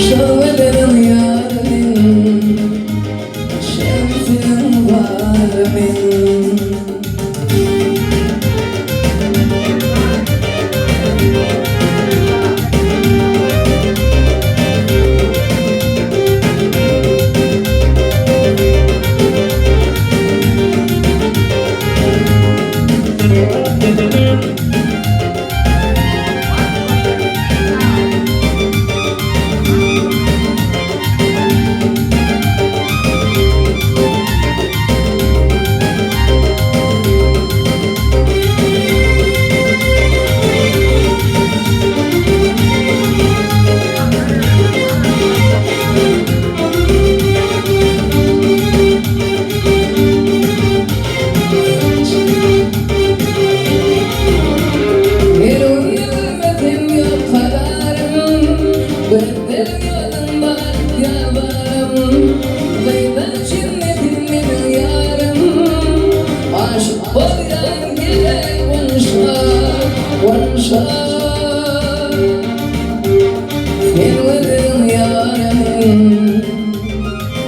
Şöwelerin ýary men, Şemsiniň bary men. Her gün görmesem ýok kararym, Gözlerim ýoluň baryp ýalbarym. Gyzlar jennetim meniň ýarym, Aşyk bolýan gerek onşa, onşa. Sen gözeliň ýarym,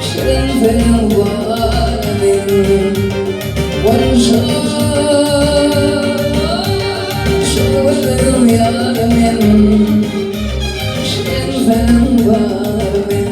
Şirin sözüň barym. Onşa. Şol gözeliň ýary men, Şirin sözüň bary men.